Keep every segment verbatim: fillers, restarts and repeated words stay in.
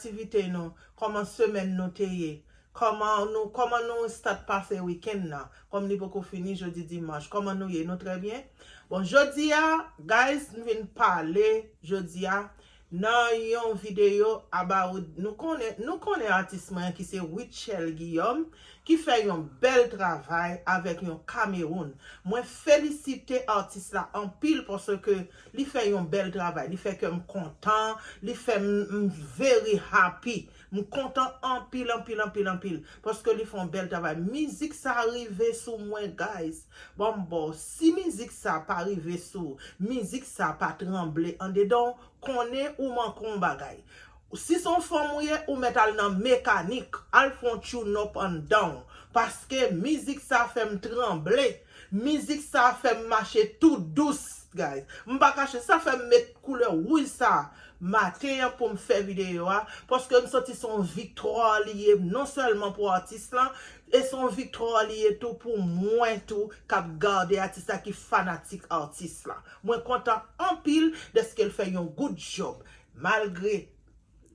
aktivite nou, kòman semèn nou te ye, kòman nou, kòman nou start pase wikenn nan, kòm li poko fini jodi dimanch, kòman nou ye, nou trè byen? Bon, jodi a, guys, m vin pale jodi a nan yon videyo about, nou konnen, nou konnen atis mwen ki se Rutshelle Guillaume, ki fè yon bèl travay avèk yon Cameroun. Mwen felisite atis la anpil paske li fè yon bèl travay. Li fè kè m kontan, li fè m, m very happy. M kontan anpil, anpil, anpil, anpil. Paske li fè yon bèl travay. Mizik sa rive sou mwen, guys. Bon, bon, si mizik sa pa rive sou, mizik sa pa tranble andedan w, konnen ou manke yon bagay. Si se yon fanm ou ye, ou mèt al nan mekanik, al fè yon tune up anndan w. Paske mizik sa fè m tranble. Mizik sa fè m mache tou dous, guys. M pa kache, sa fè m met koulè wouj sa maten an pou m fè videyo a. Paske m santi se yon viktwa li ye, non sèlman pou atis lan, e se yon viktwa li ye tou pou mwen tou, k ap gade atis la, ki fanatik atis la. Mwen kontan anpil dèske l fè yon good job. Malgre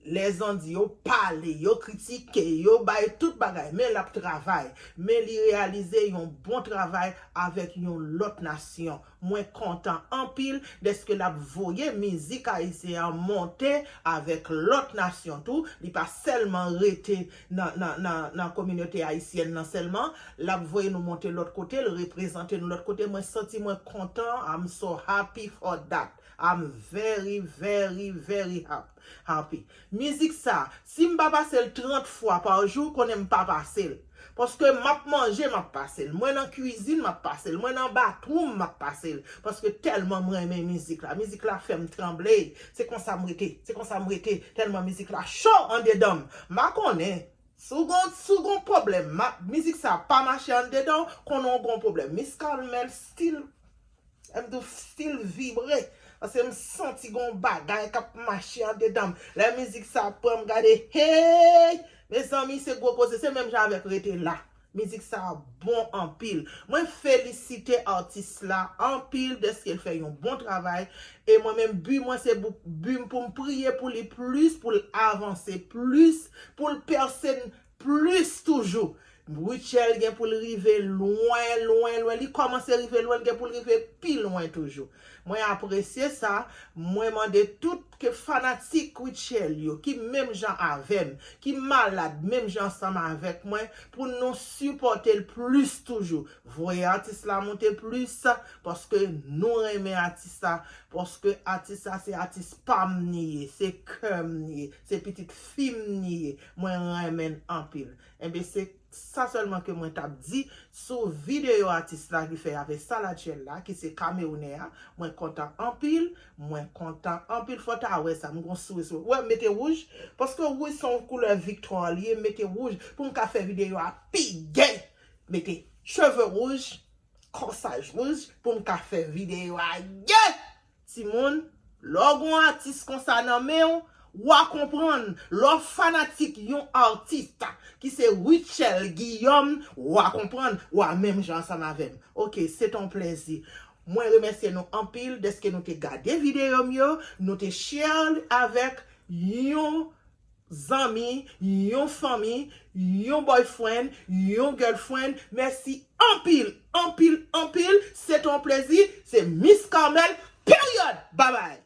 lèzandi yo pale, yo kritike, yo bay tout bagay, men l ap travay. Men li reyalize yon bon travay avèk yon lòt nasyon. Mwen kontan anpil dèske l ap voye mizik ayisyen an monte avèk lòt nasyon tou. Li pa sèlman rete nan, nan, nan, nan kominote ayisyèn nan sèlman. L ap voye nou monte lòt kote, l reprezante nou lòt kote. Mwen santi mwen kontan. I'm so happy for that. I'm very, very, very happy. Happy. Mizik sa, si m pa pase l trant fwa pa jou, konnen m pa pase l. Paske m ap manje, m ap pase l. Mwen nan kwizin, m ap pase l. Mwen nan bathroom, m ap pase l. Paske tèlman m renmen mizik la. Mizik la fè m tranble. Se konsa m rete. Se konsa m rete. Tèlman mizik la cho andedan m. M pa konnen. Si w gon, si w gon pwoblèm, ma, mizik sa pa mache andedan w, konnen w gon pwoblèm. Miss Carmel still, m di w still vibre. Paske m santi gon bagay k ap mache andedan m. Lè mizik sa pran m gade, hey! Mezanmi, se gwo koze, se menm jan avèk rete la. Mizik sa bon anpil. Mwen felisite atis la anpil dèske l fè yon bon travay. E mwen menm, bi mwen se bou-, bi m pou m priye pou li plis, pou l avanse plis, pou l pèse n plis toujou. Rutshelle gen pou l rive lwen, lwen, lwen. Li kòmanse rive lwen, l gen pou l rive pi lwen toujou. Mwen apresye sa. Mwen mande tout ke fanatik Rutshelle yo, ki menm jan avè m, ki malad menm jan ansanm avèk mwen, pou nou sipòte l plis toujou. Voye atis la monte plis, paske nou renmen atis la, paske atis la se atis pa m li ye, se kè m li ye, se pitit fi m li ye. Mwen renmen l anpil. Enben, se sa sèlman ke mwen t ap di sou videyo atis la ki fè avèk Salatchèl la, ki se Kamewounè a. Mwen kontan anpil, mwen kontan anpil. Fò w ta wè sa, m gon souri sou. Wè, mete wouj, paske wouj se yon koulè viktwa li ye, mete wouj pou m ka fè videyo a pi gè. Mete cheve wouj, kòsaj wouj pou m ka fè videyo a gè. Timoun, lè w gon atis konsa nan men w, w a konprann. Lè w fanatik yon atis ki se Rutshelle Guillaume, w a konprann, w a menm jan ansanm avè m. Oke, se t on plèzi. Mwen remèsye nou anpil dèske nou te gade videyo m yo, nou te share l avèk yon zanmi, yon fanmi, yon boyfriend, yon girlfriend. Mèsi anpil, anpil, anpil. Se t on plèzi. Se Miss Carmel. Period. Bye bye.